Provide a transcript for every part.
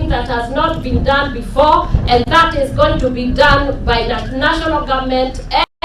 something that has not been done before, and that is going to be done by the national government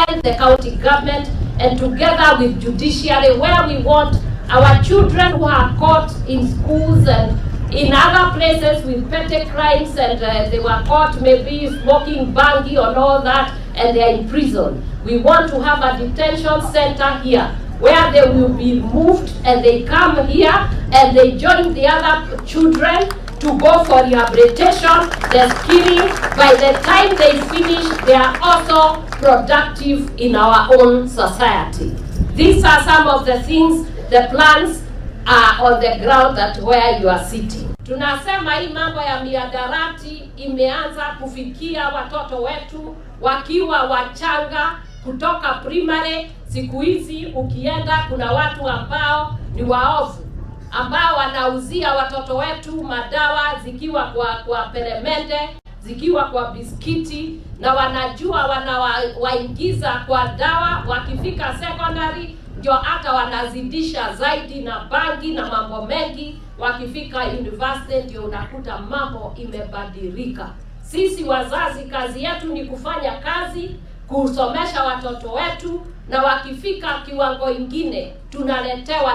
and the county government, and together with judiciary, where we want our children who are caught in schools and in other places with petty crimes, and they were caught maybe smoking bangi and all that, and they are in prison. We want to have a detention center here where they will be moved, and they come here and they join the other children to go for rehabilitation, the skilling. By the time they finish, they are also productive in our own society. These are some of the things, the plans are on the ground that where you are sitting. Tunasema hii mambo ya mihadarati imeanza kufikia watoto wetu wakiwa wachanga kutoka primary. Siku hizi ukienda, kuna watu ambao ni waovu ambao wanauzia watoto wetu madawa zikiwa kwa peremende, zikiwa kwa biskiti, na wanajua wanawaingiza kwa dawa. Wakifika secondary ndio hata wanazidisha zaidi na bangi na mambo mengi. Wakifika university ndio unakuta mambo imebadilika. Sisi wazazi kazi yetu ni kufanya kazi, kusomesha watoto wetu, na wakifika kiwango ingine tunaletewa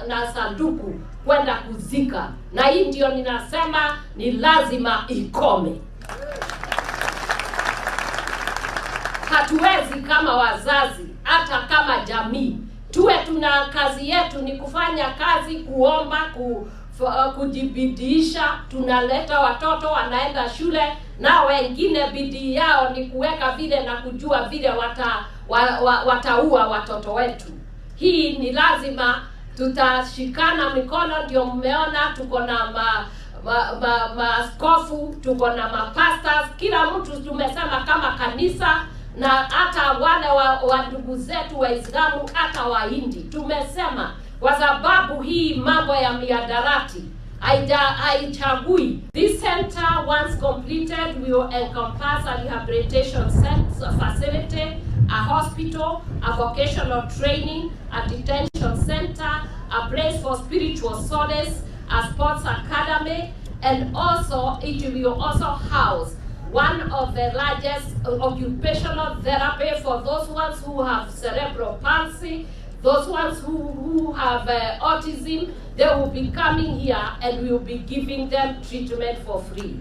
na sanduku kwenda kuzika, na hii ndio ninasema ni lazima ikome. Hatuwezi kama wazazi, hata kama jamii, tuwe tuna kazi yetu ni kufanya kazi, kuomba, kujibidiisha. Tunaleta watoto wanaenda shule, na wengine bidii yao ni kuweka vile na kujua vile wataua watoto wetu. Hii ni lazima tutashikana mikono. Ndio mmeona tuko na maaskofu, tuko na mapastors, kila mtu tumesema kama kanisa, na hata wale wa ndugu zetu Waislamu, hata Wahindi tumesema, kwa sababu hii mambo ya mihadarati haichagui. This center, once completed, will encompass a rehabilitation facility, a hospital, a vocational training, a detention center, a place for spiritual solace, a sports academy, and also it will also house one of the largest occupational therapy for those ones who have cerebral palsy, those ones who have autism. They will be coming here and we will be giving them treatment for free.